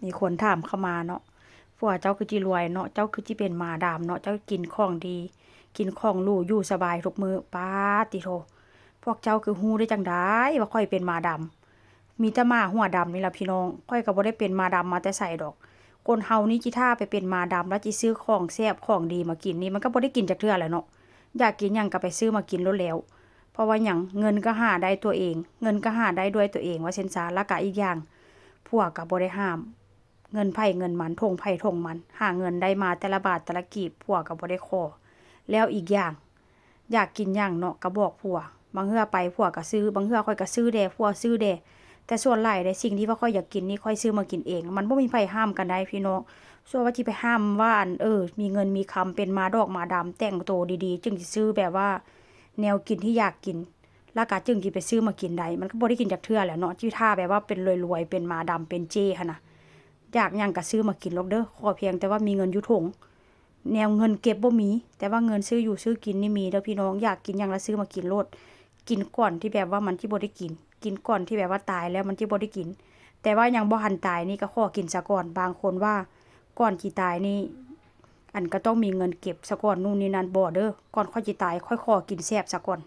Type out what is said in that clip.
ມີຄົນຖາມເຂົ້າມາເນາະ, ຜົວເຈົ້າຄືຈິລວຍເນາະ, ເຈົ້າຄືຈິເປັນໝາດຳເນາະ, ເຈົ້າກິນຂອງດີ ກິນຂອງຫຼູ ຢູ່ສະບາຍທຸກມື້. ປາດຕິໂທ, ພວກເຈົ້າຄືຮູ້ໄດ້ຈັ່ງໃດວ່າຂ້ອຍເປັນໝາດຳ? ມີແຕ່ໝາຫົວດຳນີ້ລະພີ່ນ້ອງ, ຂ້ອຍກໍບໍ່ໄດ້ເປັນໝາດຳມາແຕ່ໃສດອກ. ຄົນເຮົານີ້ຈິຖ້າໄປເປັນໝາດຳ ແລ້ວຈິຊື້ຂອງແຊບຂອງດີມາກິນນີ້ ມັນກໍບໍ່ໄດ້ກິນຈັກເທື່ອແຫຼະເນາະ. ຢາກກິນຫຍັງກໍໄປຊື້ມາກິນໂລດແລ້ວ. ເພາະວ່າຫຍັງ? ເງິນກໍຫາໄດ້ຕົວເອງ, ເງິນກໍຫາໄດ້ດ້ວຍຕົວເອງວ່າຊັ້ນຊະ. ແລ້ວກໍອີກຢ່າງ ຜົວກໍບໍ່ໄດ້ຫ້າມ, ເງິນໃຜເງິນມັນ, ຖົງໃຜຖົງມັນ, ຫາເງິນໄດ້ມາແຕ່ລະບາດແຕ່ລະກີບ ຜົວກໍບໍ່ໄດ້ຂໍ. ແລ້ວອີກຢ່າງ ຢາກກິນຫຍັງເນາະ ກໍບອກຜົວ, ບາງເທື່ອໄປຜົວກໍຊື້, ບາງເທື່ອຂ້ອຍກໍຊື້ແດ່ ຜົວຊື້ແດ່. ແຕ່ສ່ວນຫຼາຍເດ ສິ່ງທີ່ວ່າຂ້ອຍຢາກກິນນີ້ ຂ້ອຍຊື້ມາກິນເອງ, ມັນບໍ່ມີໃຜຫ້າມກັນໄດ້ພີ່ນ້ອງ. ສ່ວນວ່າຊິໄປຫ້າມວ່າ ອັນ ເອີ ມີເງິນມີຄຳ ເປັນໝາດອກໝາດຳ ແຕ່ງໂຕດີໆ ຈຶ່ງຊິຊື້ແບບວ່າແນວກິນທີ່ຢາກກິນ ແລ້ວກໍຈຶ່ງຊິໄປຊື້ມາກິນໄດ້, ມັນກໍບໍ່ໄດ້ກິນຈັກເທື່ອແຫຼະເນາະ. ຈິຖ້າແບບວ່າເປັນລວຍໆ ເປັນໝາດຳ ເປັນເຈ້ຫັ້ນນະ, ຢາກຫຍັງກໍຊື້ມາກິນໂລດເດີ, ຂໍພຽງແຕ່ວ່າມີເງິນຢູ່ຖົງ. ແນວເງິນເກັບບໍ່ມີ, ແຕ່ວ່າເງິນຊື້ຢູ່ຊື້ກິນນີ້ມີເດີພີ່ນ້ອງ. ຢາກກິນຫຍັງລະຊື້ມາກິນໂລດ. ກິນກ່ອນທີ່ແບບວ່າມັນຊິບໍ່ໄດ້ກິນ, ກິນກ່ອນທີ່ແບບວ່າຕາຍແລ້ວມັນຊິບໍ່ໄດ້ກິນ. ແຕ່ວ່າຍັງບໍ່ທັນຕາຍນີ້ກໍຂໍກິນສາກ່ອນ. ບາງຄົນວ່າກ່ອນຊິຕາຍນີ້ ອັນ ກໍຕ້ອງມີເງິນເກັບສາກ່ອນ ນູ້ນນີ້ນັ້ນ. ບໍ່ເດີ, ກ່ອນຂ້ອຍຊິຕາຍ ຂ້ອຍຂໍກິນແຊບສາກ່ອນ.